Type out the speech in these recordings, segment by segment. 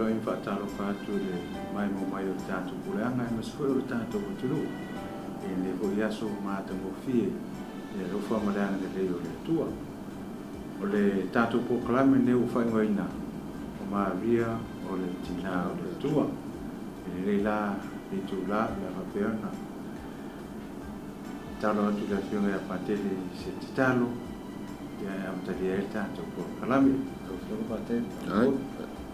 Faafeiloai ma faatalofa atu i le maimoa mai o le tatou puleaga aemaise foi o le tatou atunuu i lenei foi aso matagofie i le alofa ma le agalelei o le Atua. O le tatou polokalame lenei ua faaigoaina o Maria o le Tina o le Atua. I lenei la itula o le a faapea ona tatalo atu i le Afioga ia Patele i se tatalo ia e amatalia ai le tatou polokalame. Lau Afioga Patele. Ai,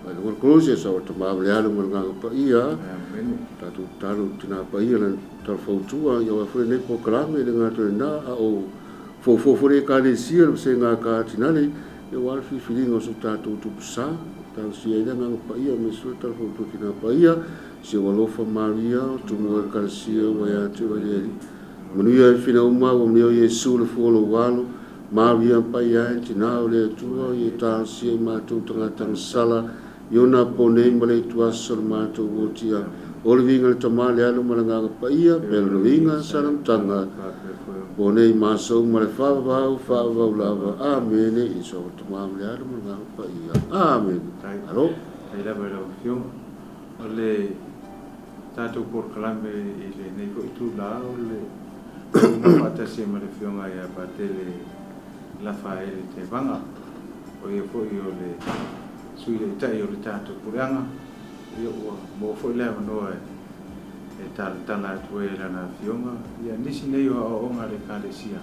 mai le Kolose sa o tama le alu ma le agaga paia. Amene. Tatou tatalo i Tina Paia le talafautua ia aua foi lenei polokalame le gata i lena a o foufou foi le Ekalesia le vasega Katinale ia aua le filifiliga o so tatou tupu sa talosia ai le agaga paia aemaise foi le talafautua Tina Paia si ou alofa Maria o tumua Ekalesia ua ia te oe le Alii. Manuia ai fina uma ua manuia Iesu le fua o lou alo Maria Paia e Tina o le Atua ia talosia i matou tagata sala i ona po nei ma le ituaso o le matou otia. O le viiga i le Tama le Alo ma le Agaga Paia, pei ona viiga sa le amataga, po nei ma aso uma le faavavau, faavavau lava. Amene. I le suafa o le Tama ma le Alo ma le Agaga Paia. Amene. Alo. Faafetai lava i lau Afioga. O le tatou polokalame i lenei foi itula o le uma faatasi ai ma le Afioga ia Patele Lafaele Tevaga, o ia foi o le Sui Taitai o le tatou puleaga. Ia ua maua foi le avanoa e talatala atu ai e lana Afioga ia nisi nei o aoaoga a le Ekalesia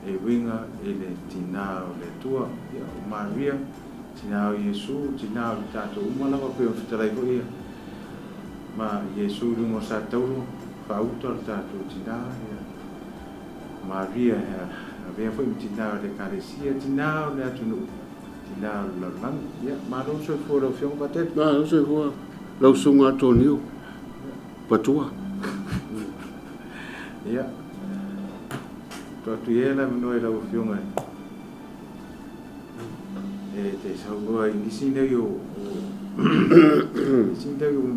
e uiga i le Tina o le Atua. Ia o Maria, Tina o Iesu, Tina o le tatou uma lava, pei ona fetalai foi ia ma Iesu i luga o Satauro, faauta o le tatou Tina, ia Maria e avea foi ma Tina o le Ekalesia, Tina o le atunuu, Tina o le lalolagi. Ia, malo le soifua i lau Afioga Patele. Malo le soifua lau Susuga Atonio Patua. Ia, tuu atu ia le avanoa i lau Afioga e te saunoa i nisi nei o nisi nei o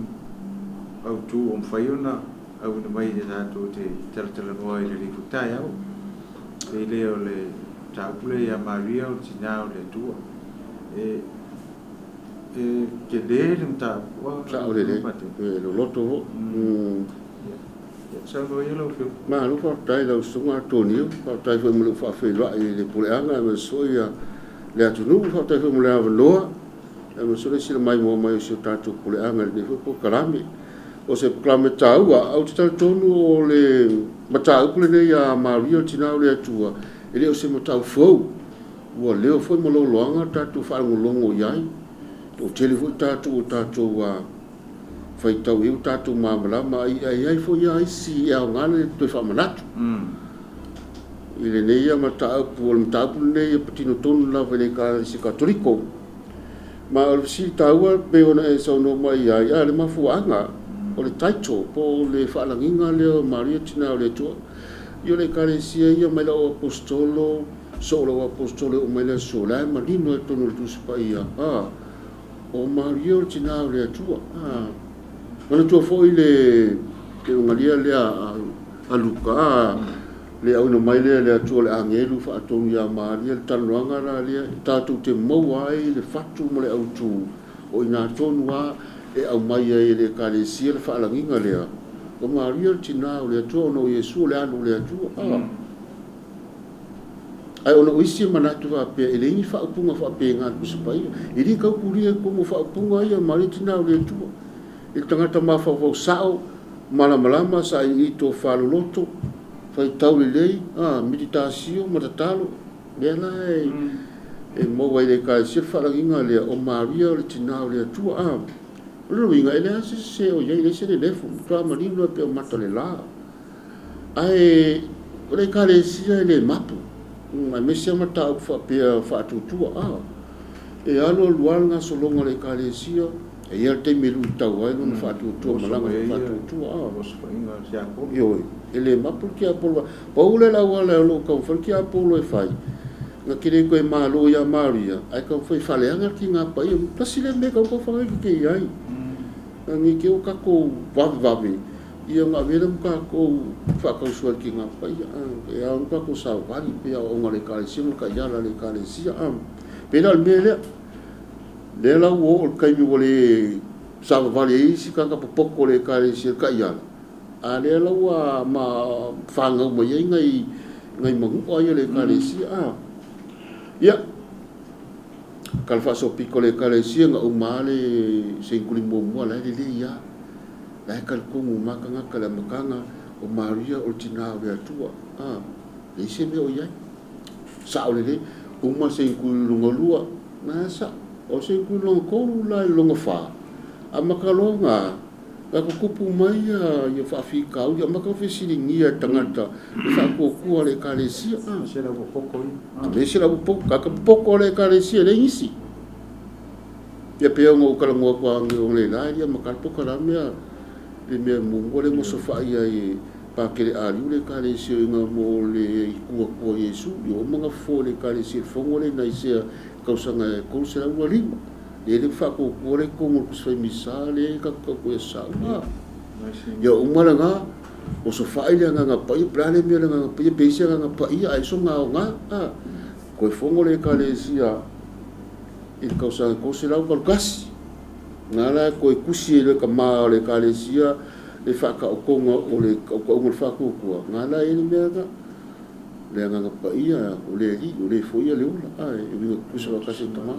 autu o mafai ona auina mai e tatou te talatalanoa i lenei foi taeao. Pei lea o le mataupu lea ia Maria o le Tina o le Atua. E tele le mataupu. Sao lelei, e loloto foi. Ia, saunoa ia lau Afioga. Malo faafetai i lau Susuga Atonio, faafetai foi mo lou faafeiloai i le puleaga aemaise foi le atunuu, faafetai foi mo le avanoa aemaise foi le sila maimoa mai o si o tatou puleaga i lenei foi polokalame. O se polokalame taua, ou te talitonu o le mataupu lenei a Maria o le Tina o le Atua, e le o se mataupu fou. Ua leo foi ma loloaga tatou faalogologo i ai. Ua tele foi tatou o tatou faitau i ai ua tatou malamalama ai, ae i ai foi lava isi e aoga le toe faamanatu. I lenei ia mataupu, o le mataupu lenei e patino tonu lava i le Ekalesia Katoliko. Ma o le fesili taua pei ona e saunoa mai ai, a le mafuaaga o le title po o le faalagiga lea o Maria Tina o le Atua. Ia o le Ekalesia ia mai lau Aposetolo, so o lau Aposetolo e oo mai le aso, la e manino ai totonu o le Tusi Paia, o Maria o le Tina o le Atua. Manatua foi le Eugalia lea a Luka, le auina mai lea le Atua o le agelu faatonu ia Maria, le talanoaga la lea e tatou te maua ai le fatu ma le autu o ina tonu lava e aumai ai e le Ekalesia le faalagiga lea o Maria o le Tina o le Atua, ona o Iesu o le Alo o le Atua. Ae ona o isi e manatu faapea e leai ni faaupuga faapena i le Tusi Paia. E le tautulia i totonu o faaupuga ia Maria Tina o le Atua. I le tagata mafaufau sao, malamalama, sailiili tofa loloto, faitau lelei, meditasio ma tatalo, lea la e maua ai i le Ekalesia le faalagiga lea o Maria o le Tina o le Atua. O le uiga, e leai se sese o i ai, e leai se lelefu, matua manino e pei o mata o le la. Ae o le Ekalesia e le mapu, aemaise lava mataupu faapea faatuatua. E alu alu lava le gasologa a le Ekalesia, e i ai le taimi e luitau ai lona faatuatua ma lana faatuatua. Ioe, e le mapu le tiapolo. Pau le auala o lo o taumafai le tiapolo e fai, na te le toe malo ia Maria, ae taumafai e faaleaga le Tina Paia. Tasi lea mea e tatau ona taufagaitete i ai. Ne i te i ua tatou vavevave, ia ona avea lea ma tatou faatausoa i le Tina Paia. E ao ona tatou savali pei aoaoga a le Ekalesia ma le taiala a le Ekalesia. Pei la o le mea lea, lea la ua oo i le taimi ua le Savavali ai isi tagata popoko o le Ekalesia i le taiala, a lea la ua ma fagau mai ai nai nai manu'a ia le Ekalesia a. Ia, tala faasoapito a le Ekalesia na uma lava le senkuli muamua la e lelei lava. La e talitonu uma lava tagata i le amataga o Maria o le Tina o le Atua. A, leai se mea o i ai. Sao lelei, uma le senkuli lona lua, na e sao. O le senkuli lona tolu la i le lona fa, amata loa ona na tutupu mai ia faafitauli, amata ona fesiligia e tagata le faatuatua a le Ekalesia. Se la ua popo ia. E ese la ua popo, tagata popo a le Ekalesia e leai nisi. Ia pei ona ou talanoa atu analeila e le i amata le polokalame a le mea muamua lea na osofai ai e Patele Aliu le Ekalesia i ina mo le Itu Atua Iesu. Ia ua uma ona fofo e le Ekalesia i le fono lea i Naisea i le tausaga e 325. Lea le faatuatua lea i totonu o le Tusi Fai Misa lea e tatou tautua i Aso Sa uma. Ia uma lena, osofai le Agaga Paia, po o le a le mea o le Agaga Paia, pe i ai se Agaga Paia ae soga aoga. Toe fono le Ekalesia i le tausaga e 381. Na la e toe tusi ai le tama o le Ekalesia le faataotoga o le tautauga o le faatuatua, na la e i ai le mea lena. Le Agaga Paia, o le Alii, o le foi ia le ola, e uiga tutusa faatasi e tama.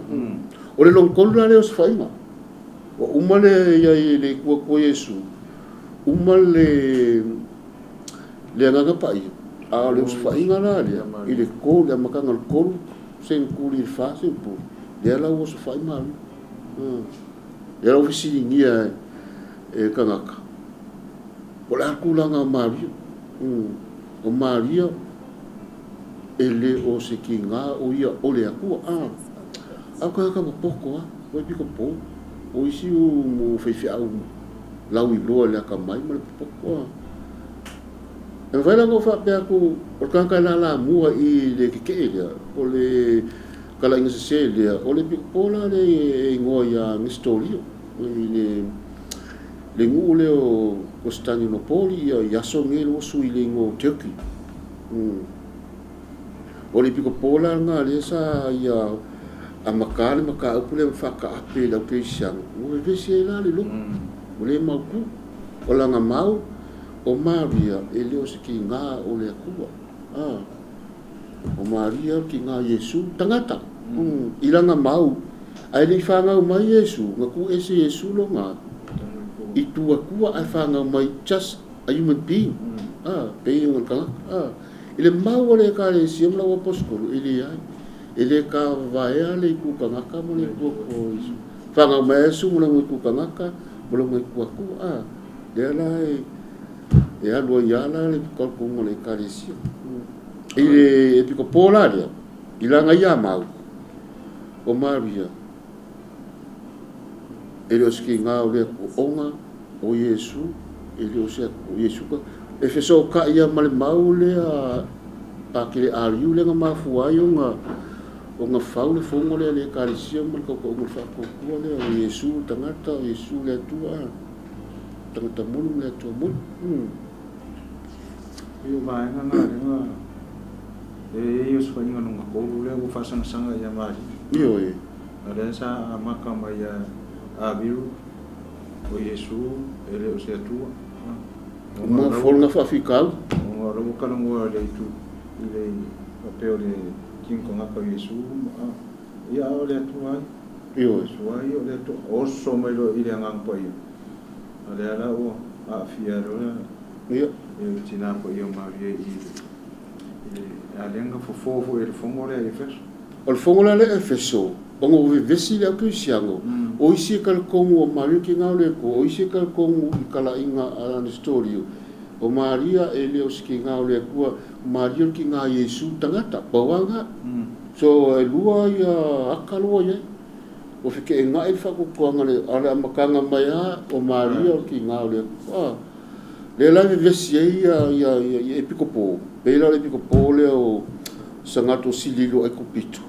O le lona tolu la lea o osofaiga, ua uma le i ai i le Itu Atua Iesu, uma le Agaga Paia, a o le osofaiga la lea, i le tolu, le amataga o le tolu seneturi i le fa seneturi, lea la ua osofai Maria. Lea la ua fesiligia e tagata, po o le a le tulaga o Maria. O Maria e le o se tiga o ia o le Atua. A o tagata popoto lava, ua pito po. O isi mo faifeau lauiloa i le atamai ma le popoto. E mafai la ona ou faapea atu, o le tagata e lalamua i le tetee lea, o le talaiga sese lea, o le pito la lea e igoa ia Nestorio, i le nuu lea o Kostaninopoli, ia i aso nei ua sui i le igoa o Turkey. O le epikopo la lena lea sa ia amata le mataupu lea ma faataape i le aukerisiano, ua vevesi ai la le lotu, ua le mautu. O lana mau, o Maria e le o se tiga o le Atua. O Maria o le tiga o Iesu, tagata, i lana mau. Ae le i fanau mai Iesu, na tuu ese Iesu lona Itu Atua ae fanau mai just a human being, pei ona le tagata. I le mau a le Ekalesia ma lau aposetolo, e leai, e le kavavaea le itu tagata ma le Itu Atua o Iesu. Fanau mai Iesu ma lona itu tagata ma lona Itu Atua. Lea la e alu ai lava la le talitonuga o le Ekalesia. I le epikopo la lea, i lana ia mau, o Maria, e le o se tiga o le Atua, ona o Iesu, e le o se Atua, o Iesu ka. E fesootai lava ma le mau lea Patele Aliu lea na mafua ai ona fau le fono lea a le Ekalesia ma le tautauga o le faatuatua lea o Iesu le tagata, o Iesu le Atua, tagata moni ma le Atua moni. E o vaega na lea e i ai osofaiga lona tolu lea ua faasagasaga ia Maria. Ioe. A lea sa amata mai ia Aviru o Iesu e le o se Atua. Uma fou lena faafitauli. Ona o la ua talanoa i le itu i le faapea o le tino tagata o Iesu ia a o le Atua ai. Ioe. Iesu ai o le Atua oso mai loa i le Agaga Paia. A lea la ua aafia loa Ia. le tina paia o Maria i le a lea na fofo foi e le fono lea i Efeso. O le fono la lea i Efeso, ona ua vevesi le aukerisiano, o isi e talitonu o Maria tiga o le Atua, o isi e talitonu i talaiga a Nestorio, o Maria e le o se tiga o le Atua, o Maria o le tiga a Iesu tagata, pau lava lena. So e lua ia aka lua i ai. Ua feteenai le faatuatuaga a le amataga mai lava o Maria o le tiga o le Atua. Lea la e vevesi ai ia epikopo, pei la o le epikopo lea o Sagato Sililo Aikupito,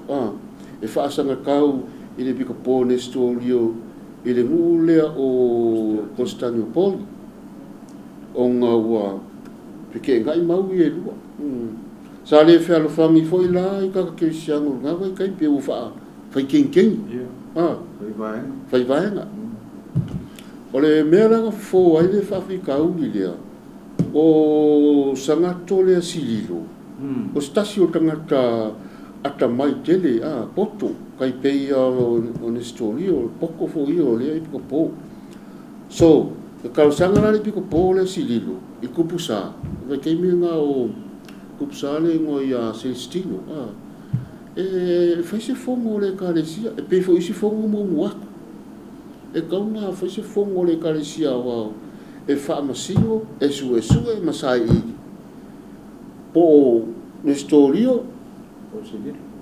e faasagatau i le epikopo Nestorio i le nuu lea o Konstaniopoli, ona ua feteenai mau ia e lua. Sa le fealofani foi la i tagata kerisiano i lena vaitaimi, pe ua faafaikenikeni. Fai vaega. Fai vaega. O le mea la na fofo ai le faafitauli lea, o Sagato lea Sililo, o se tasi o tagata atamai tele, poto, tai pei o Nesitoria, o le poto foi ia o lea epikopo. So, e talosaga la le epikopo lea Sililo i Kupusa, vaitaimi lena o Kupusa le igoa ia Celestino, e fai se fono o le Ekalesia, e pei foi isi fono muamua atu. E tatau ona fai se fono a le Ekalesia Aoao e faamasino, e suesue ma sailiili po o Nesitorio po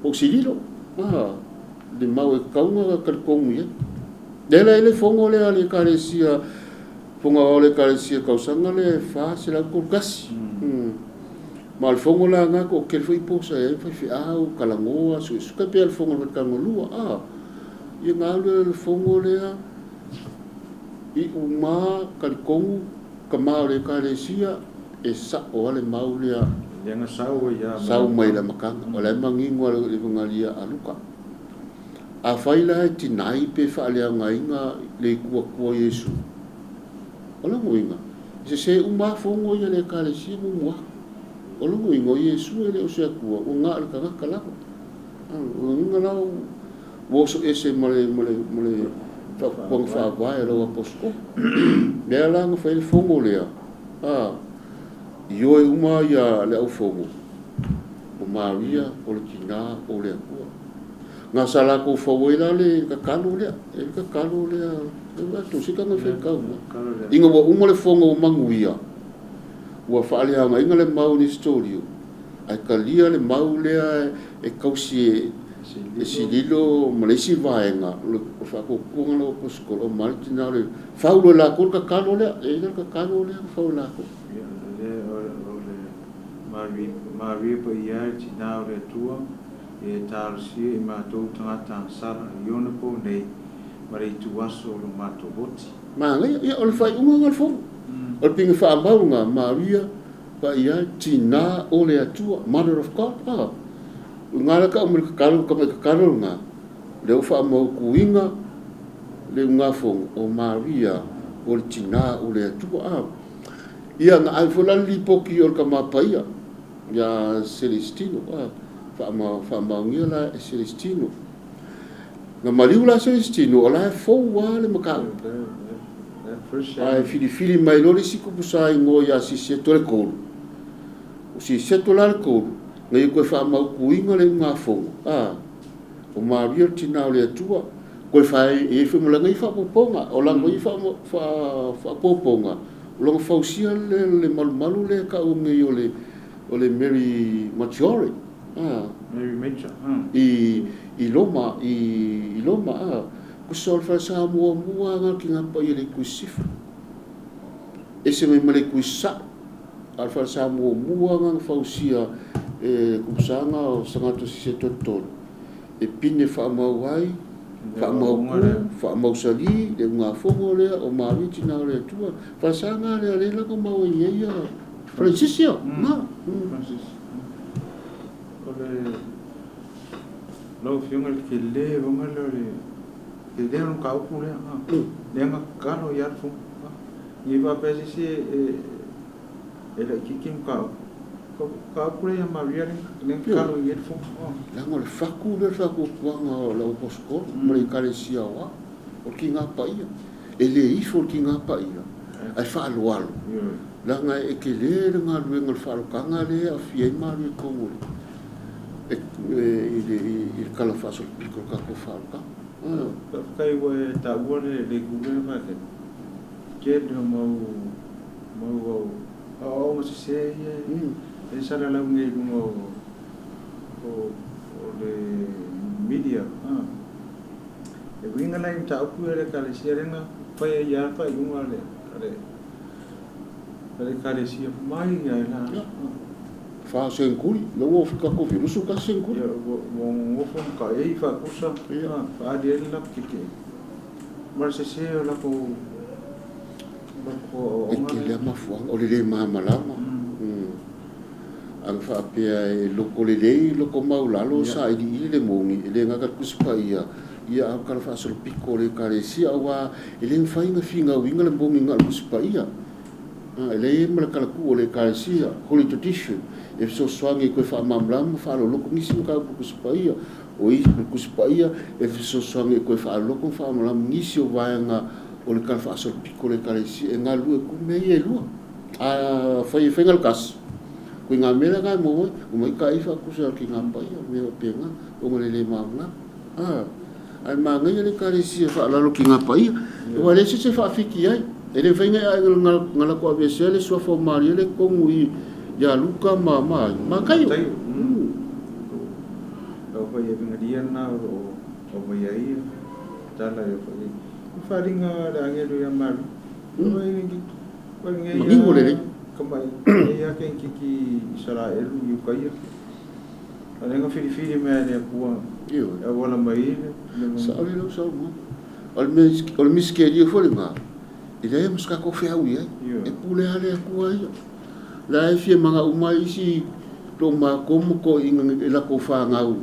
o Sililo le mau e tatau ona talitonu i ai. Lea la e i ai le fono lea a le Ekalesia, Fono Aoao a le Ekalesia i le tausaga lea e 431. Ma o le fono la lena e toatele foi po sa i ai ma faifeau, talanoa, suesue, tai pei lava o le fono a le Vatikano II. Ia ona alu lea o le fono lea, iu ma talitonu tama o le Ekalesia, e sa'o lava le mau lea. Lea sau ai lava sau mai le amataga. O la e manino lava le Evagalia a Luka. Afai la e tinai pe faaleaogaina le Itu Atua Iesu, o lona uiga, e sesē uma lava fono ia a le Ekalesia muamua atu. O lona uiga, o Iesu e le o se Atua, ua na o le tagata lava. O lona uiga la ua oso ese ma le faaupuga faavae a lau aposetolo. Lea la na fai ai le fono lea, ioe uma ia le aufono, o Maria o le tinā o le Atua. Na sa latou fau ai la le tatalo lea, e i ai le tatalo lea, se taga faitau mai. Ina ua uma le fono ua manuia, ua faaleaogaina le mau i Nesitorio, ae talia le mau lea e tausi e Sililo ma le isi vaega o le faatuatuaga o lau aposetolo, o Maria tinā o le fau loa e latou le tatalo lea, e i ai la le tatalo lea na fau e latou. O le Maria paia e le tinā o le Atua, ia e talosia i matou tagata agasala i ona po nei ma le ituaso o lo matou oti. Manaia, ia o le faaiuga lena o le fono. O le pine faamau lena, Maria paia e tinā o le Atua, Mother of God. O lena la tau mai le tatalo, le tamai tatalo lena, lea ua faamautuina le ugafono o Maria o le tinā o le Atua. Ia na ave foi la le lipoti o le Tama Paia ia Celestino, faamaonia la e Celestino. Na maliu la Celestino, o la e fou lava le mataupu. Ae filifili mai loa le isi tupu sa igoa ia Siseto le tolu. O Siseto la le tolu, na ia toe faamautuina le ugafono, o Maria le tinā o le Atua, toe fai e i ai foi ma lana ia faaopoopoga. O lana ia faaopoopoga, o lona fausia le malumalu lea e tau nei o le Mary Maggiore. Mary Major. I Roma, i Roma, tusa o le falesa muamua lava na ki paia le itu i sisifo. Ese mai ma le itu i sasae, a o le falesa muamua lava na fausia e le kupusaga o Sagato Siseto tolu, e pine faamau ai, faamautu, faamausali le ugafono lea o Maria tinā o le Atua. Falesa na lea lea la na mau ai nei ia Francis ia. Na. Francis. O le lau Afioga i le tele vaga lea o le tele o le mataupu lea, lea na tatalo ia le fono. Ni faapea se isi e laitiiti le mataupu. Mataupu lea ia Maria lea na tatalo i ai le fono. Leaga o le fatu lea o le faatuatuaga o lau aposetolo ma le Ekalesia Aoao, o le tiga paia. E le ifo le tiga paia, ae faaaloalo. Leaga e tele le galuega o le faalotaga lea e aafia ai Maria i totonu o le i le tala faasolopito o le tatou faalotaga. Faafetai ua e taua le itu lea Patele. Tele o mau mau aoaoga sesē ia e salalau nei i luga o le media. E uiga la i mataupu ia a le Ekalesia lea na fai ai lava faaiuga a le Ekalesia mai lava i la aso. 4 senguli, la ua tatou fia 21 senguli. Ia ua nonofo ma taei faatusa, faaali ai le latou tietie. Ma le sesē o latou E aoaoga tele lea. lava mafuaaga, o le le malamalama. Aga faapea e loko lelei loko maulalo sailiili le mogi e le gata le Tusi Paia ia a o le tala faasolopito o le Ekalesia auā e le mafai ona finauina le mogi na o le Tusi Paia. E leai ma le talatuu o le Ekalesia, Holy Tradition, e fesoasoani e toe faamalamalama ma faaloloto nisi mataupu o le Tusi Paia. O le Tusi Paia e fesoasoani e toe faaloloto ma faamalamalama nisi o vaega o le tala faasolopito o le Ekalesia e galulue atu mea ia e lua. A fai e faiga le tasi, ko ngā mea la e maua ai, o mai ka i faatusa ki ngā paia, mea faapena, ona le le malamalama. Ae manaia le Ekalesia faalalo ki ngā paia. Ua le se se faafiki ai. E le mafai ona e lako aveesea le suafa o Maria le totonu i ia Luka ma Mataio. Lau fai e vingalia na o o mai ai tala e fai. Wharinga le angelo ia maru. Manino lelei. Kamai ia ke ki Israelu i ukaia. A lenga filifili mea le Atua. Ioe. E wala mai le. Sa ole lau saunoaga. O le misikeria foi lena, e leai ma se tatou feau i ai. E pule lava le Atua ia. La e fia maga uma ai isi lo matou ma toeaiina i latou fanau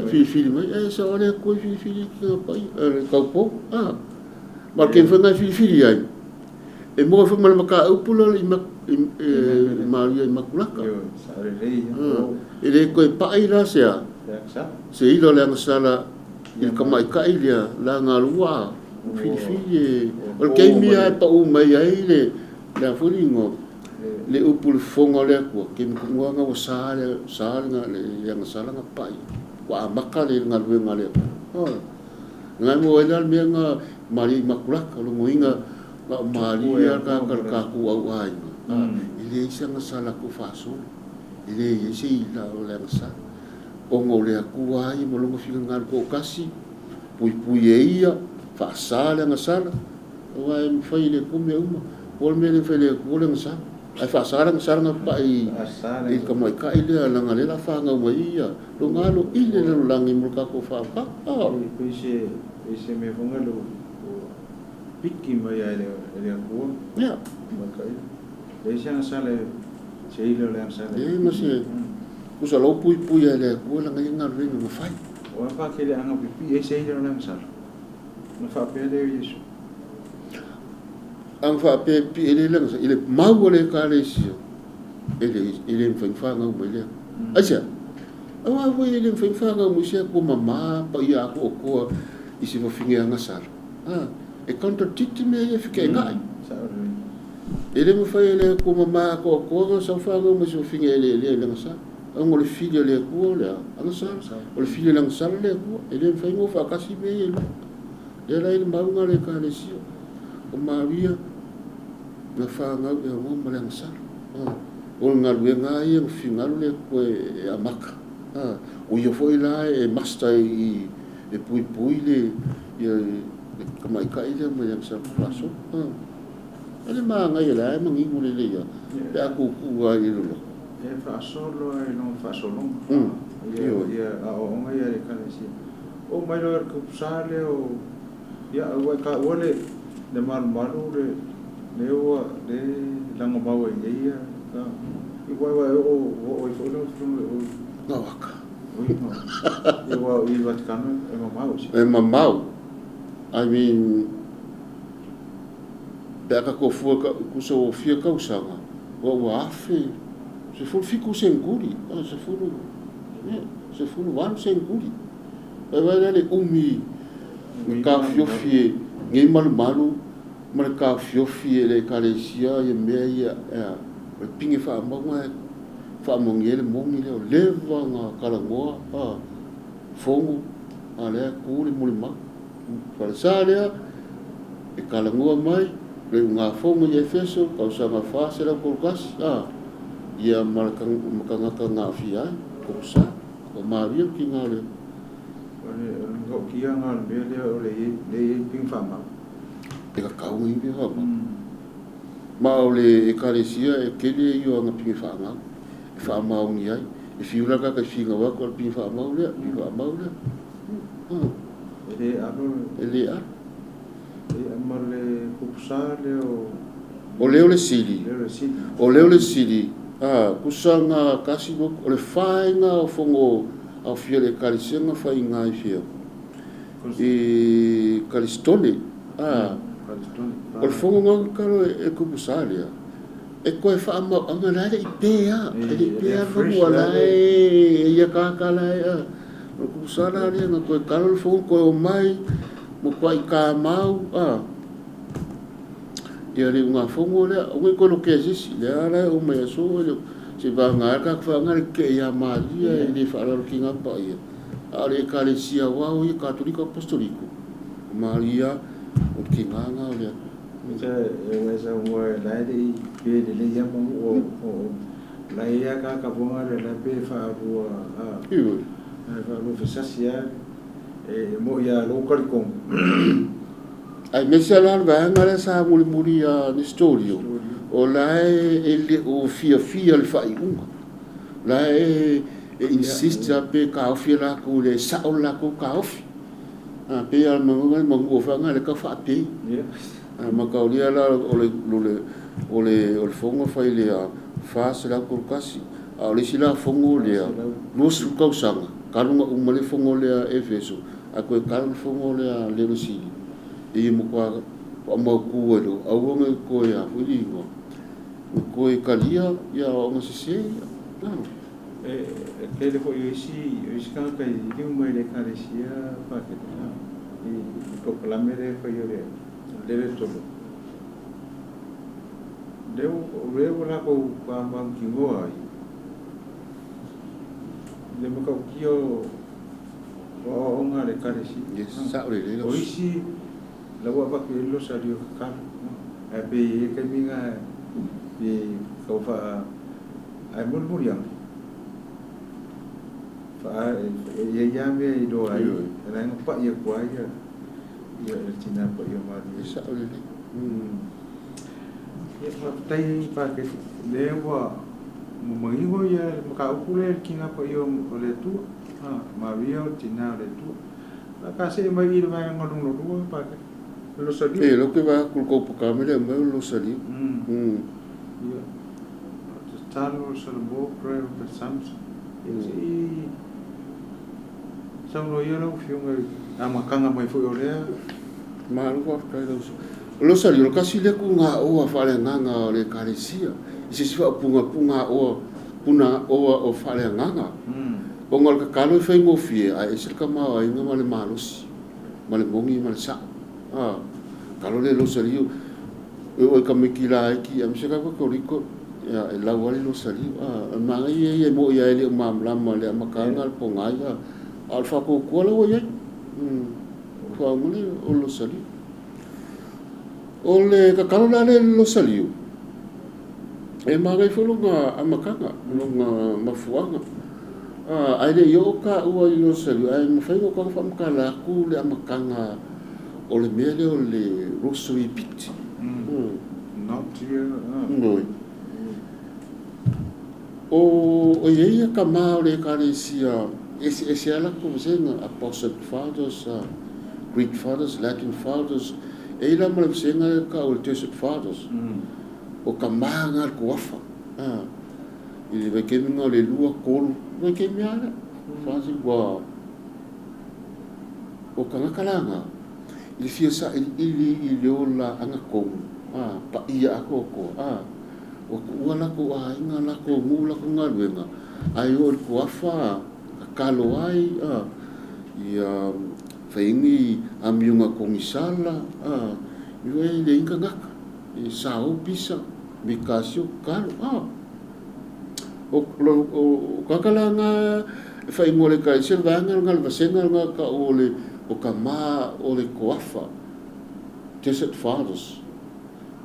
filifili mai. E sao le Atua e filifili ki ngā paia, le taupou. Ma le kei foi e filifili ai, e maua foi ma le mataupu lea o le Maria Imakulata. E le toe pai la se a, se ila o le agasala i le tamaitai lea laga ua filifili e. O le taimi lava e pau mai ai le a foi le igoa, le upu i le fofoga o le Atua, taimi tonu lava ua sa le le agasala na pai. Ua amata le galuega a le Atua. Na e maua ai la le mea na Maria Imakulata, o lona uiga na o Maria tagata o le tatou auaiga, e leai se agasala tou faasolo, e leai se ila o le agasala. Ona o le Atua lava ia ma lona finagalo toatasi, puipui e ia, faasa le agasala, aua e mafai e le Atua mea uma. Po o le mea e le mafai e le Atua le agasala. Ae faasa le agasala na pai i le tamaitai lea, leaga o lea o le a fanau mai ia lona alo i le lalolagi mo le tatou faavavau. Pei se mea foi lea ua piki mai ai le Atua. Leai se agasala se ila o le agasala. Leai ma se kusa lau puipui ai le Atua laga ia galuega na fai. O a faakeleaga pipii ai se ila o le agasala. Na faapea lea o Iesu. Aga faapea e pipii ai le agasala, i le mau a le Ekalesia, e le mafai ona fanau mai lea. Aisea? Aua foi e le mafai ona fanau mai se Atua mama paia atoatoa i se fafine agasala. E contradict mea ia feke'ena'i. E le mafai e le Atua mama atoatoa ona sau fanau mai se fafine eleelea i le agasala. Ona o le fili a le Atua o le agasala. O le fili a le agasala le Atua. E le mafai ona o faatasi mea ia e lua. Lea la i le mauga a le Ekalesia o Maria na fanau e auga ma le agasala. O le galuega lava ia na finagalo le Atua e amata. O ia foi la e master i e puipui le le tamaitai lea mai le agasala faasolo. E le manaia la e manino lelei lava pe a tuutuu lava i le loloto. E faasolo ai lona faasologa. Ia aoaoga ia a le Ekalesia. Oo mai loa i le kupusa lea o ia ua e taua le le malumalu le le ua le lagomau ai nei ia i ua e oo oo ai foi lau afioga i o Gawaka. Oi ma ua i Vatikano e mamao se. E mamao. I mean, pe a tatou fua tusa ua fia tausaga, ua afe, 17 seneturi, 18 seneturi. Vai vai la le umi na taofiofi e nei malumalu ma le taofiofi e le Ekalesia ia mea ia o le pine faamauga e faamaonia ai le mogi lea o leva ona talanoa fono a lea tu le molimau. Falesa lea e talanoa mai le ugafono i Efeso tausaga 431 ia ma le tagata na aafia ai kosa o Maria tina o le O le matautia lena o le mea lea o le i ai pine faamau. E tatau ona i ai pine faamau. Ma o le Ekalesia e tele ia o ana pine faamau e faamaoni ai. E fiu la tagata e finau atu o le pine faamau lea, pine faamau lea. E le alo. E le alo. E ma le kupusa lea o O lea o le sili. Lea o le sili. O lea o le sili. Kusaga kasi o le faega o fogo aofia le ekalesia na faiga i fia i Kalistone. O le fogo ga kalo e kupu sa lea e koe faamauaga la e le'i pe a e le'i pe a fanua la e ia kakala e a o le kupusa la lea na toe kalo le fogo toe omai mo tua'i kamau a ia le ugafogo lea aua e toe lokea e se isi lea la e oo mai aso e le se vaga ai le tatou faaaga le tetee ia Maria e le faalalotina paia a o le ekalesia aoao ia Katoliko Apostoliko o Maria o le tigaga o le Ua la e le'i pe lelei ia manu'u o la e ia kakavoga le la pe faalua a Ioe. Faalua fesasi a e mo'i a lou talitonu. Ae mese la le vaega lea sa mulimuli ia Nestorio o la e le o fiafia le faaiuga la e insist a pe taofi e latou le sa'o le latou taofi a pe a manuga le manu o faga le tau faapei a makaulia la o le fono fai le 431 a o le isi la fono lea 20 tausaga talu ona uma le fono lea Efeso ae toe talu le fono lea Leonosili e ia matua faamautu ai loa aua ne i toe a foi le igoa o toe talia ia aoaoga sesē ia. E tele foi o isi tagata i liu mai le ekalesia pakete i polokalame lea e faia le lele tolo lea ua latou mautinoa ai le matautia o aoaoga a le ekalesia. Yes, sa'o lelei. O isi la ua avatu i ai le losario tatalo ae pei e taimi na pe tau faa ae mulimuli ane faa e ia ia mea i loa ai e la na pa'i atu ai ia ia le tinā paia Maria. Sa'o lelei. Ia faafetai paketi lea ua manino ia le mataupu lea le tina paia o le Atua Maria o le tinā o le Atua la ka see mai i le vaega lona lua paketi losario. E lo ke va ku ko pa me le me lo sali. Ia tatalo Salomon prayer of the Psalms ia se'i saunoa ia lau afioga amataga mai foi o lea. Malo faafetai lau o lo sali o kasi le ku ngā oa faaleagaga o le ekalesia i se isi faaupuga pugaoa puna oa o faaleagaga ona o le tatalo e faigofie ae ese le tamaoaiga ma le malosi ma le mogi ma le sa'o a talo le losaliu e oi kamiki laiti aemaise ka Katoliko ia e lau ai le losaliu a o le magaia ia e mo'i ai e le o malamalama le amataga le pogai a o le faatuatua la ua iai faauga le o le losaliu o le tatalo la le losaliu e magai foi lona amataga lona mafuaga ae le i oo taua i losaliu ae mafai ona tago faamatala atu le amataga o le mea lea o le rosary bead. Not ia. Oi. O iai ia kamā o le ekalesia eseese a latou vasega Apostolic Fathers, Greek Fathers, Latin Fathers e i la ma le vasega e ta'u le Desert Fathers o kamā ga le toafa i le vaitaimi o le lua tolu vaitaimi a lea fasi ua o tagata laga i le fia sailiili i le ola agatonu a paia atoatoa a ua tuua latou aiga latou nuu latou galuega ae oo i le toafa tatalo ai a ia faini amioga kogisala a ua e leai tagata e sao pisa mikasio tatalo a o tagata laga e faaigoa le ekalesia le vaega lena le vasega lena ta'u o le o kamā o le toafa Desert Fathers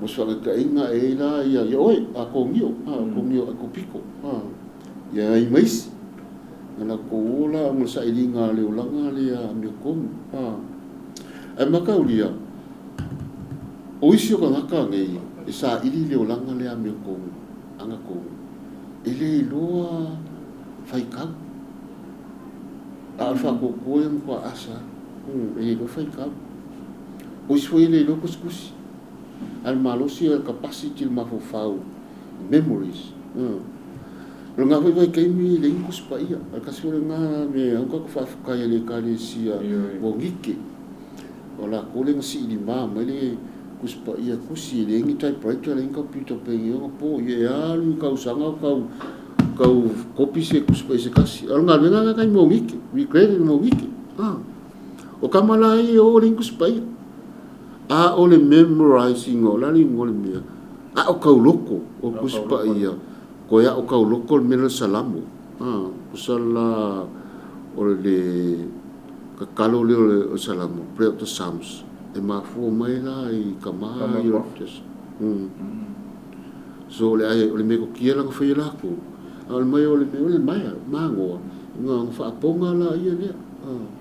mo se faataitaiga e ai la ia ia oe Atonio a Atonio Akopiko a ia ai ma isi na latou o la ona sailiga le olaga lea amiotonu a ae mataulia o isi o tagata nei e saili le olaga lea amiotonu agatonu e lē iloa faitau a o le faatuatua ia matua asa e lē iloa faitau o isi foi e lē iloa tusitusi ae le malosi o le capacity le mafaufau memories. O lena foi vaitaimi e leai ni Tusi Paia. O le tasi foi lena mea e ao ona tatou faafetai ai i le Ekalesia Monike, o latou lea na siilima mai le Tusi Paia tusi, e leai ni typewriter, leai ni computer penei ona po, ia e alu i tausaga o tau tau kopi se Tusi Paia se tasi. A o le galuega lena nai Monike, regret i le Monike. O tama la ia e o e leai ni Tusi Paia. A o le memorizing o le a le igoa o le mea, a o tauloko o Tusi Paia, Koe a'o tauloko le mea lea o le Salamo, tusa la o le tatalo lea o le Salamo, Prayer of the Psalms, e mafua mai la i tama ia o le So o le metotia la na faia e latou, a o le mea o le maea, magoa, na faapoga la ia lea.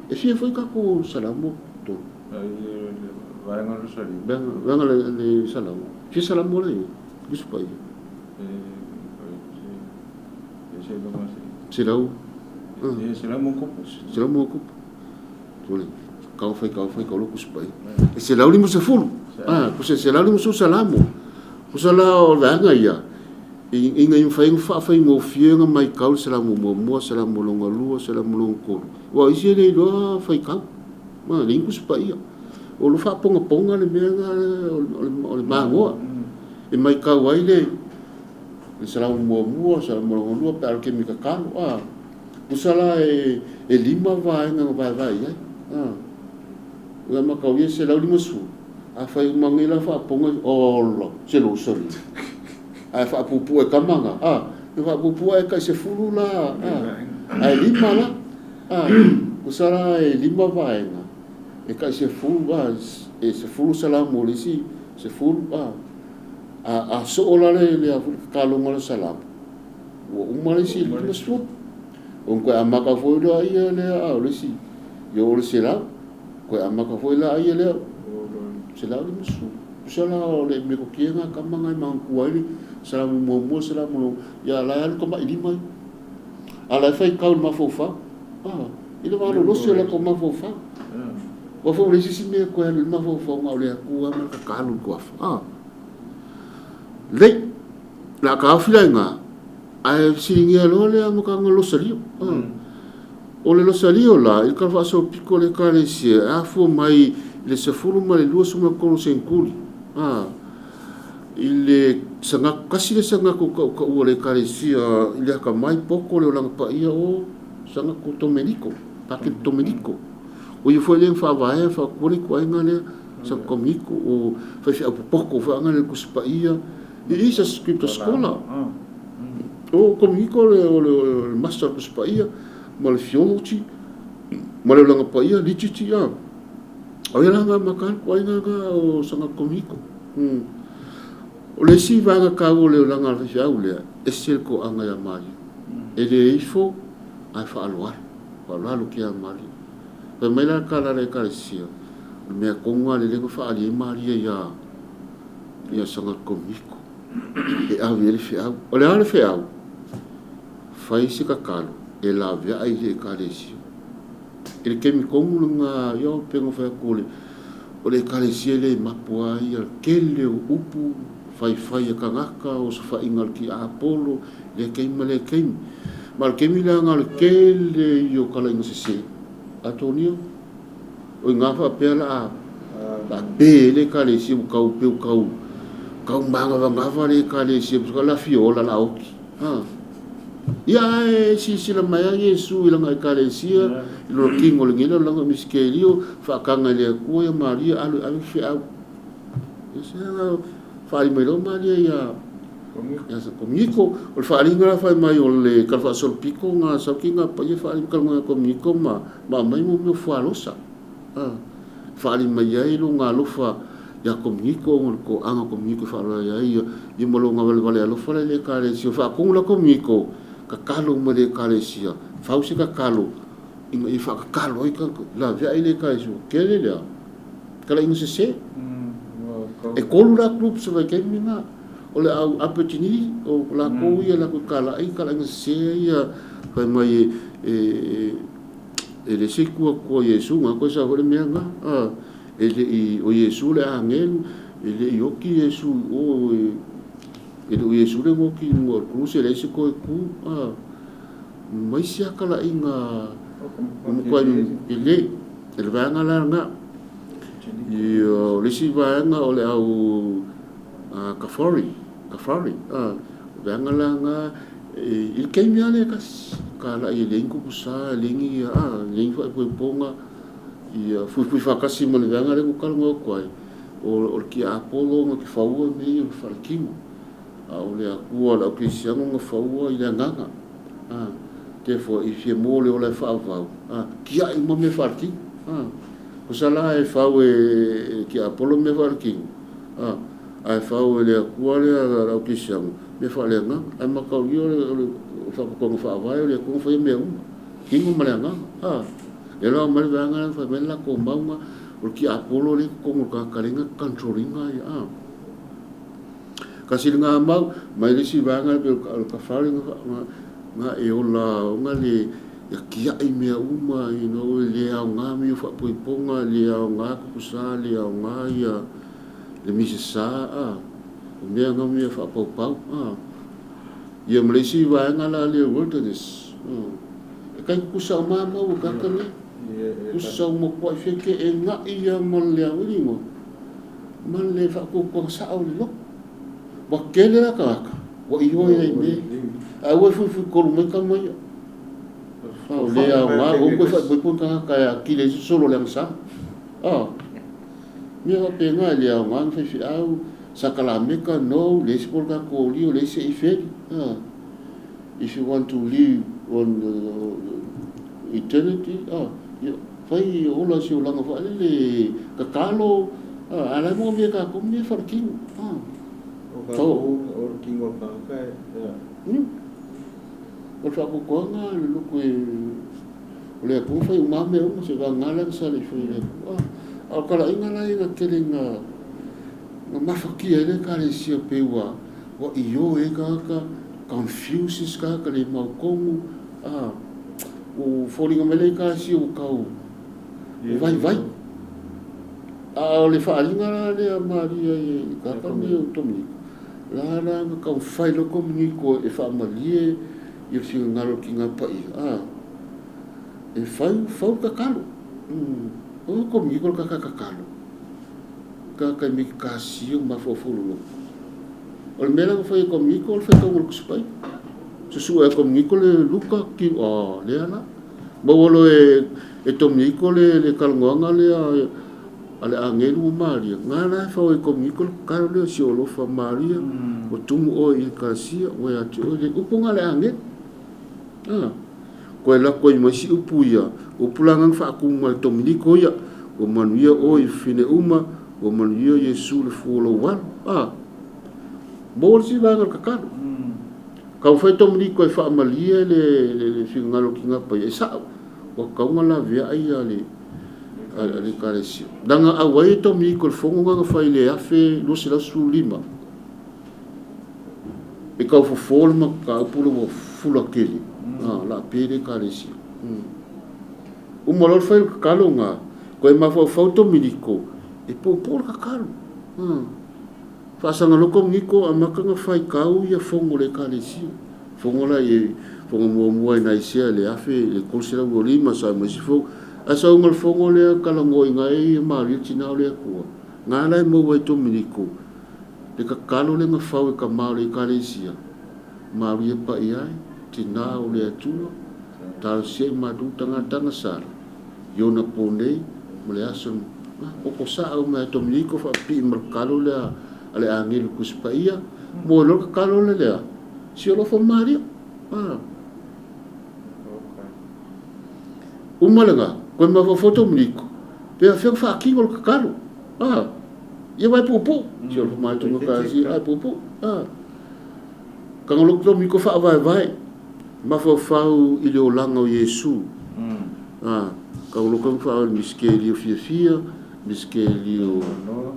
E fia foi tatou Salamo tolu? Vaega o le Salamo. Vaega o le Salamo. Fia Salamo la e i ai? Tusi Paia. 100. 100+. 100+. Tole. Kau fai kau fai kau lo Tusi Paia. E 150. Tusa 150 Salamo. Tusa la o le vaega ia, ina ia mafai ona faafaigofie ona maitau le Salamo muamua, Salamo lona lua, Salamo lona tolu. Aua o isi e le iloa faitau. Ma leai ni Tusi Paia. O lo faapogapoga le mea lena o le magoa. E maitau ai le Salamo muamua, Salamo lona lua pe a o le taimi tatalo. Tusa la e 5 vaega na vaevae i ai. Ua matau ia 150, afai uma nei la faapoga, ola, se losoli. Ae faapuupuu e tama na, na faapuupuu ae tai 10 la, ae 5 la. Tusa la e 5 vaega, e tai 10, e 10 Salamo o le isi 10, a soo la le tataloga o le Salamo, ua uma le isi 50. Ona toe amata foi lea ia lea, o le isi, ia o le 100, toe amata foi la ia lea, 150. Tusa la o le metotia na tama na e manatua ai le Salamo muamua, Salamo lona, ia la e alu tama'i lima ia. A la e faitau i le mafaufau, i le malolosi o latou mafaufau. Ua foi o le isi mea toe alu i le mafaufau na o le Atua ma le tatalo i le tuafa. Lei, o le a taofi la i ina, ae fesiligia loa le amataga o le Losalio. O le Losalio la, i le talafaasolopito o le Ekalesia, e afua mai i le 12 23 seneturi. I le sagatu, tasi le sagatu tautaua o le Ekalesia i le atamai poto le olaga paia o sagatu Tomeniko, Patele Tomeniko. O ia foi lea na faavaea faatua le ituaiga lea, Santo Tomeniko, o faifeau popoto foi aga le Tusi Paia, i isa scripture scholar. O Tomeniko o le master o le Tusi Paia, ma le theology, ma le olaga paia, liturgy, O ia la nga maka le ituaiga nga o Santo Tomeniko. O le isi vaega taua o le olaga a le faifeau lea, ese le toaga ia Maria. E le ifo ae faaaloalo, faaaloalo ki ia Maria. Fai mai la le tala a le Ekalesia, o le mea tonu lava lele na faaali ai Maria ia Santo Tomeniko, e ave i ai le feau. O le a le feau? Fai se tatalo e laveai le Ekalesia. I le taimi tonu lena, ia pei ona fai atu o le Ekalesia lea e mapu ai le tele o upu faifai a tagata, osofaiga a le tiapolo, lea taimi ma lea taimi. Ma o le taimi lea na o le tele ia o talaiga sese. Antonio, o i ina faapea la a pe ai le Ekalesia ua tau pei ua tau tau manavanava le Ekalesia, la fia ola la oti. Ia ae silasila mai lava Iesu i lana Ekalesia, i lona kino o lenei lalolagi o Misitelio, faataga e le Atua ia Maria alu e ave le feau. Ia se aga faali mai loa Maria ia Komuniko. O le faaliga la fai mai o le talafaasolopito na sauki na paia faali kalunga Komuniko ma aumai mo mea o fualosa. Faali mai ai lona alofa ia Komuniko ona o le toaga o Komuniko e faaaloalo ai ia, ia ma lona valevale alofa la i le Ekalesia. Faatonu la Komuniko, tatalo uma i le Ekalesia, fau se tatalo ina ia faatatalo ai laveai le Ekalesia. Ua tele lea talaiga sese. E tolu la groups o vaitaimi lena. O le au Aborigine, o latou ia latou talai, talaiga sese ia fai mai e e le se itu atu o Iesu na koe sa foi le mea na, e le i o Iesu le agelu, e le i oti Iesu i o e E le o Iesu le goki i luga o le kuruse e leai se toe ku a ma isi akalaiga ua matuai pele e le vaega la lena. Ia o le isi vaega o le au Kafari, Kafari a o vaega la lena i le taimi lava lea e tasi, talai e leai ni tupusa, e leai ni a, leai ni faaipoipoga, ia fuifui faatasi ma le vaega lea na ou talanoa atu ai, o le tiapolo na te faua mea ia o le faletino, a o le Atua o le aukerisiano na faua i le agaga. A, therefore, i fia maua le ola e faavavau, a, tiai uma mea faaletino. A, tusa la e fau e tiapolo mea faaletino, a, ae fau e le Atua lea le aukerisiano mea faaleagaga. Ae mataulia o le faapitoga faavae o le Atua na faia mea uma, tino ma le agaga. A, lea la ua aumai le vaega lea na fai mai le latou mauga, o le tiapolo lea e i totonu o le tagata lea na control ina ia, a. Tasi lena mau, mai le isi vaega pei o le tafale na e ola ona le ia tiai mea uma, you know, e le aoga mea o faapoipoga, e le aoga tupusa, e le aoga ia le misasa, a, o mea na mea faapaupau, a. Ia ma le isi vaega la lea wilderness, e tai tutusa uma lava mau o tagata nei. Tutusa uma matuai feteenai lava ma le auiliga ma le faatuatuaga sao o le loto. Ua tele la tagata ua ioe ai i mea ia. Ae aua e fuifui tolu mai tama ia. O le aoga, aua toe faaipoipo ni tagata e atili ai sosolo o le agasala. A, mea faapena e le aoga ni faifeau, sakalameka, no, leai se polokalame leai se ifeli. A, if you want to live on eternity, a, ia, fai ola si olaga faalele, tatalo, a, a la e manaomia e tatou mea faaletino. A. O tatou o le tino o le tagata e. O le faatuatuaga le loto e o le Atua fai uma mea uma se vagana la na sa le i fai e le Atua. A o talaiga la ia na tele na mafatia ai le Ekalesia pei ua ioe ai tagata, confuses tagata le mautonu, a ua foliga mai le Ekalesia ua tau vaivai. A o le faaaliga la lea a Maria i tagata nei o Tominiko, la la na taumafai loa Tominiko e faamalie i le finagalo o le Tina Paia, a e fau fau le tatalo. O Tominiko le tagata tatalo, tagata e meditasia ma mafaufau loloto. O le mea la na fai e Tominiko o le faitauga o le Tusi Paia. Susue e Tominiko le Luka, ki, a, lea la. Maua loa e Tominiko le talanoaga lea a le agelu ma Maria, nga la e fau e Tominiko le tatalo lea, si o alofa Maria, o tumu oe i ekalesia, ua ia te oe le upu nga le agelu. A, koe lako i mai si upu ia, upu la nga faatumu mai Tominiko ia, ua manuia oe i fafine uma, ua manuia Iesu le fua o lou alo. A, maua le isi vaega o le tatalo. Taumafai Tominiko e faamalie le finagalo o le Tina Paia, e sao, ua tatau ona laveai ia le ekalesia. Leaga auai e Tominiko i le fono na fai i le 1215, e tau fofo le mataupu lea ua fula tele, a, la pe le ekalesia. Uma loa le fai o le tatalo na, koe mafaufau Tominiko, e puupuu le tatalo. Faasaga loa Tominiko amata na fai tau ia fono o le ekalesia. Fono la i fono muamua i Naisea le 1325 sa mai isi fono. Ae sauga le fono lea talanoaina ai Maria tina o le Atua. Nga la e maua e Tominiko le tatalo le na fau e ka ma o le ekalesia. Maria paia ai, tina o le Atua, talosia i matou tagata sala. I ona po nei ma le aso poto sao mai Tominiko faapipii ma le tatalo lea a le agelu Tusi Paia. Mo loa le tatalo le lea, si alofa Maria. A. Uma lena, koe mafaufau Tominiko, pe afea faatino le tatalo. A. Ia vai puupuu. Si alofa Maria tonga kasi, ai puupuu. A. Kagalo Tominiko faavaevae, mafaufau i le olaga o Iesu. A. Kagalo ka faavae misitelio fiafia, misitelio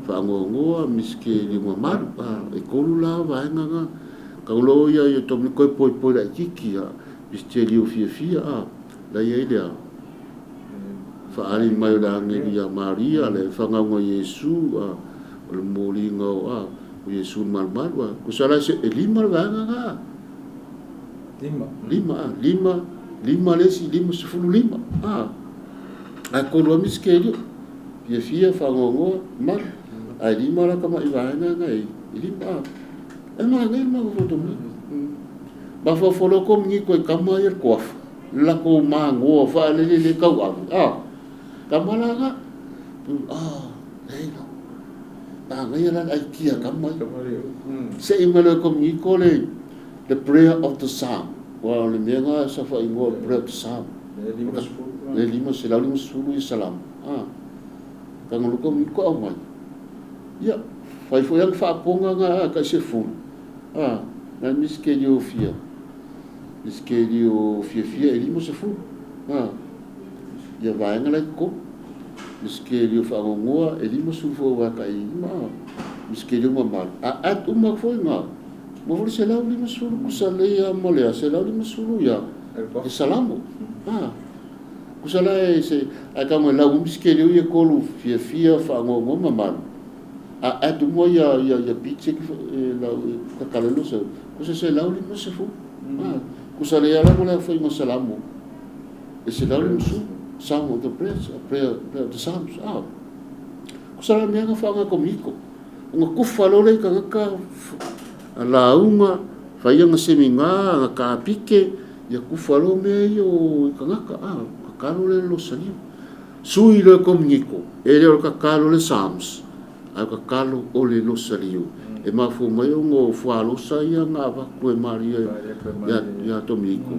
faanoanoa, misitelio mamalu. A. E tolu la vaega na. Kagalo ia ia Tominiko e poipoi laititi, a. Misitelio fiafia, a. La ia i lea. Faali mai o le agelu ia Maria, le whangauga Iesu, a. O le moliga o, a. O Iesu le malumalu a. Kusa la se e lima le vaega ga. Lima. Lima a. Lima, lima le isi, 55. A. Ae tolu lava misikelio. Fiafia, faanoanoa, malu. Ae lima la tamai vaega na e lima a. E manaia le mafaufau Dominiko. Mafaufau loa Dominiko i tama ia le toafa. Le latou magoa faalele le tauave. A. Tama la na. A, leai la. Manaia la le aitia a tama ia. Se i mai loa e Dominiko le The Prayer of the Psalm. Aua o le mea na sa faaigoa o le Prayer of the Psalm. Le 550 ia Salamo. A. Taga loa Dominiko aumai. Ia, fai foi ana faapoga na a tai sefulu. A, na misikelio fia. Misikelio fiafia e 50. A, ia vaega la i totonu. Misikelio faanoanoa e 50 foi aua e tai lima. A, misikelio mamalu. A add uma atu foi na, maua foi le 150 kusa lelei lava ma le a, 150 ia e Salamo. A. Kusa la e se ae tago e lau ai misikeliu ia tolu fiafia faanoanoa ma malu a add uma ia ia ia beat e lau e tatala ai losa kusa 150 a kusa le ala mo le aofaiga o Salamo e 150 Psalm of the prayers prayer prayer of the Psalms a kusa la mea na whaanga komiko ona kufa loa lea i tagata lauga fai ana semina ana kapike Ia kufa loa mea ia o i tagata, a, kakalo lea le losaliu. Sui loa e Komuniko, e le o le kakalo le Psalms, ae o kakalo o le losaliu. E mafua mai ona o fualosa ia na avatu e Maria ia Tominiko.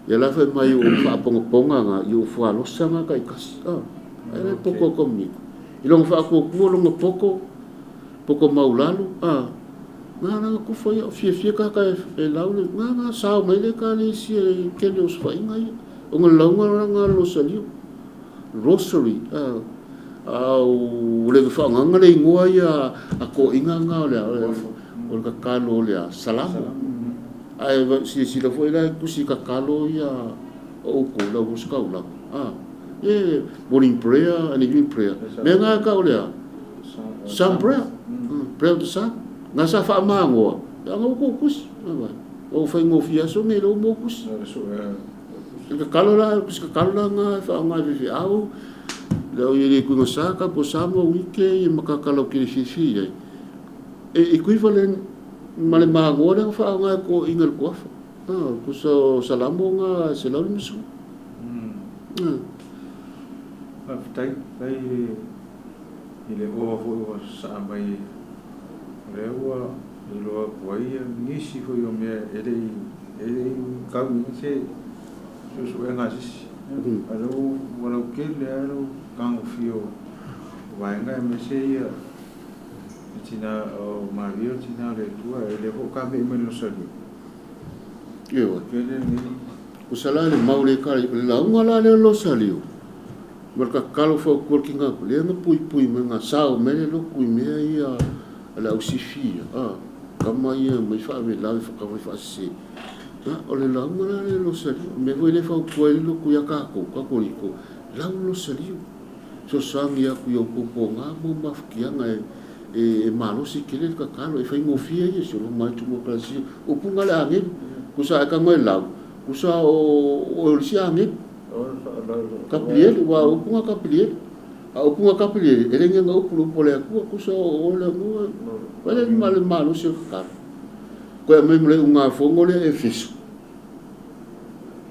Ia la fai mai o faapogapoga na i o fualosa na taitasi, a, ae le poto o Komuniko. I lona faatuatua lona poto, Poto maulalo, a, na la na kufa ia, fiafia tagata e lau le, na na sao mai le ekalesia i le tele o osofaiga ia, ona le lauga la na losaliu, rosary, a, a ua le faagaga le igoa ia a toeaiina na o le a, o le tatalo o le a, Salamo. Ae silasila foi la i tusi tatalo ia a outou le au ositaulaga, a, e morning prayer and evening prayer, mea na e tau o le a, Psalm prayer, prayer of the psalm. Nga sa faamagoa, ia nga ua kusi. Ua faigofie aso nei lou mo kusi. I kakalo la, kusi kakalo la nga whaonga e whiwhi le au i le kuinga sa ka po sa mo wike i makakala o kiri whiwhi ai. E equivalent ma le magoa lea whaonga e ko inga le kuafa. Ah, kusa o salamo nga se lau limasu. Faafetai, faafetai i le oa foi ua sasaa mai o lea ua iloa atu ai nisi foi o mea e le i e le i tau i ai se suesuega a se isi. A o lea ua lautele lava lou tagofia o vaega aemaise ia le tina o Maria o le tina o le Atua e lea foi ua tame'i mai le Losalio. Ioe. Tele lenei. Kusa la le mau le kala, o le lauga la lea o le Losalio, Ma le tatalo fautua le kina lea na puipui mai na sao mai le lotu i mea ia a le au sifi ia a tama ia mai faavelawe whakawai whaasese a o le lauga la le losaliu mea foi le fautua ai le lotu ia tatou Katoliko lau le losaliu fesoasoani atu i outou poga ma mafutiaga e malosi tele le tatalo e faigofie ia si o mai tumu ekalesia upu na le agelu kusa ae tago e lau kusa o le isi agelu Kapilieli, ua upu na Kapilieli. A upu na Kapilieli, e le ni ana upu le upu a le Atua, kusa o oe le Atua, wai le ma le malosi o le tatalo. Koe aumai ma le ugafono lea Efeso.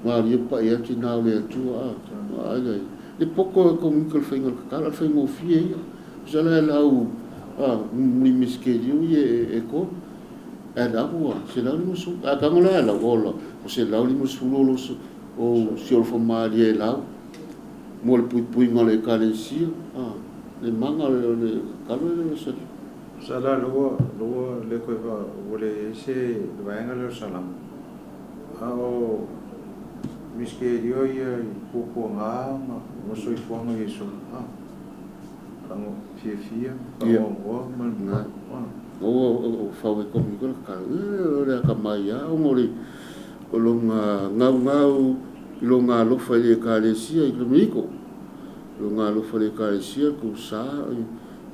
Malie paia ai tina o le Atua, a, ai le, le poto e komunika le faiga o le tatalo, a le faigofie ia. Kusa la e lau, a, muli misikeliu ia e tolu. Ae la ua 150, a tago la e lau, ola, o 150 o loso, O siolofa malie e lau mo le puipuiga o le Ekalesia, a, le maga o le tatalo e le o saliu. Sala lua lua le koe fa ua le i ai se vaega lea o Salamo, a o misikerio ia i puapuaga ma soifuaga o Iesu, a, fago fiafia, fagoagoa ma le mamalu, a. Ua o fau e komi ko le tatalo, e o le akamai lava ona o le O lona gaugau i lona alofa i le Ekalesia i Dominiko, lona alofa i le Ekalesia, kou sa,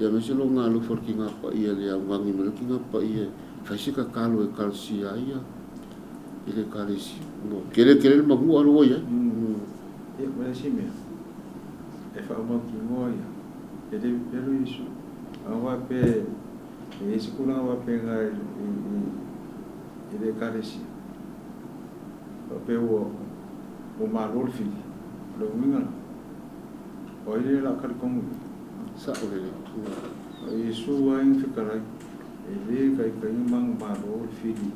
Ia aemaise loga alofa o le kigapaia i le augagi mai le kigapaia e fai se tatalo e ekalesia ai ia i le ekalesia. Ua tele tele le manua lea ua i ai. Ia ma le isi mea, e faamautinoa ia, e le pepelo Iesu. A faapea e i ai se tulaga faapena i le ekalesia, faapea ua malo le fili, o le uiga lena, o ai lea o le a talitonu i ai? Sa'o lelei. O Iesu lava ia na fetalai, e le taitai ona manumalo le fili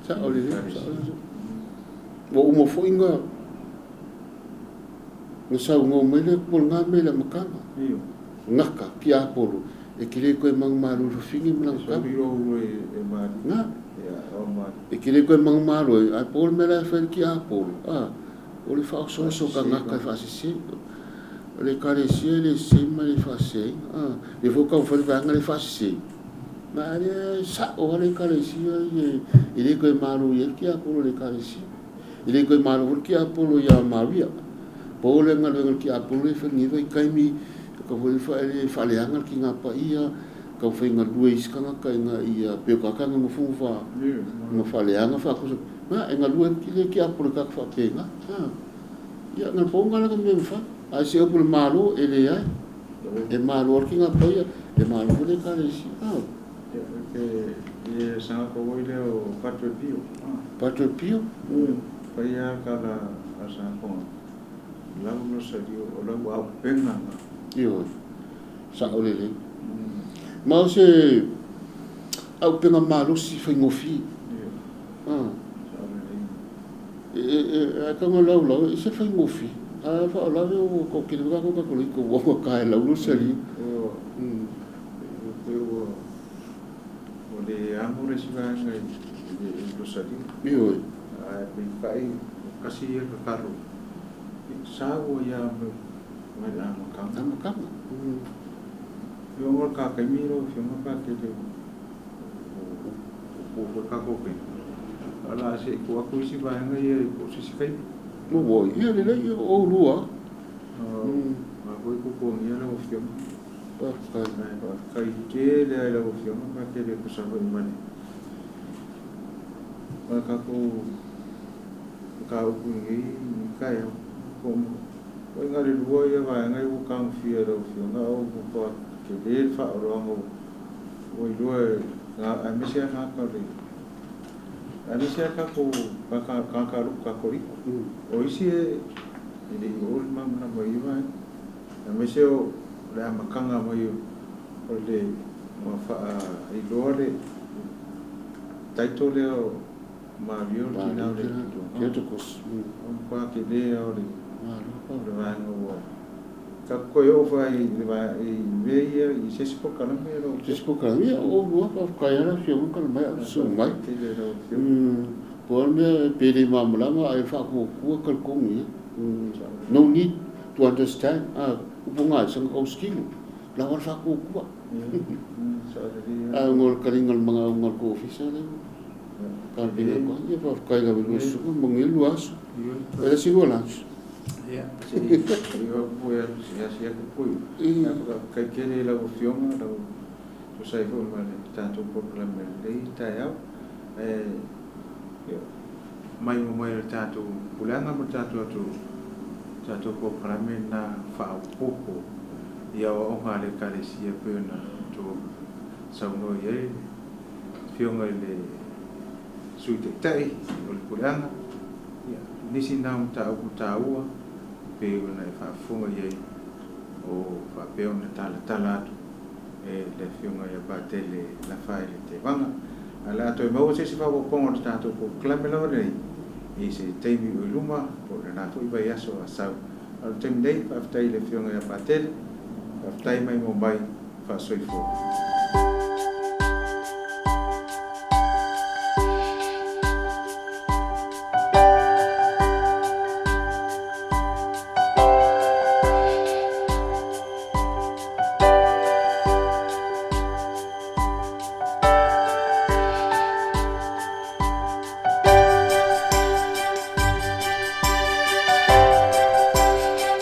Sa'o i le lelei, sa'o ekalesia. lelei. Ua uma foi na saunoa mai le Atua i lena mea i le amataga. Gata tiapolo e te le toe manumalo i le fafine ma lana tama. Na, e te le toe manumalo ai, ae po o le mea la e fai e le tiapolo, a, o le faaosoaso o tagata e faasese. O le ekalesia e le sese ma e le faaseseina. A, lea foi ua taumafai le vaega lea e faasese, ma a lea e sa'o lava le ekalesia ia e le toe malo i ai le tiapolo i le ekalesia. E le toe malo foi le tiapolo ia Maria. Po o le galuega a le tiapolo lea e fai i lenei vaitaimi, e tau foi faaleaga le kigapaia, taumafai e galue i isi tagata ina ia pei o tagata e nonofo ma faaleaga faatusa. Na, e galue le tiapolo i tagata faapena. Ia, na o le pau lena o lana mea e mafai. Ae se upu i le Malo, e leai. E malo lava le kigapaia, e malo foi le ekalesia. Padre Pio. Ioe, sa'o lelei. Ma o se auupega malosi faigofie. Ae tago e laulau, e ese le faigofie. Ae faalavelave ua toatele foi tatou Kakolika ua augata e lau le saliu. Ioe. Amataga. Ua ia lelei oulua. Faafetai. Theotokos. Malo. Se isi polokalame, ia oulua, faafetai lava le afioga na mai a o susu mai. Po o le mea pe le malamalama ae faatuatua talitonu i ai. No need to understand. Upu na e saga tausikilo. Lava le faatuatua. Ae ona o le taliga o le manaoga o le tou ofisa lea ua tapena atu ai. Ia faafetai lava i lua susuga, manuia le lua aso. E le isi lua lunch.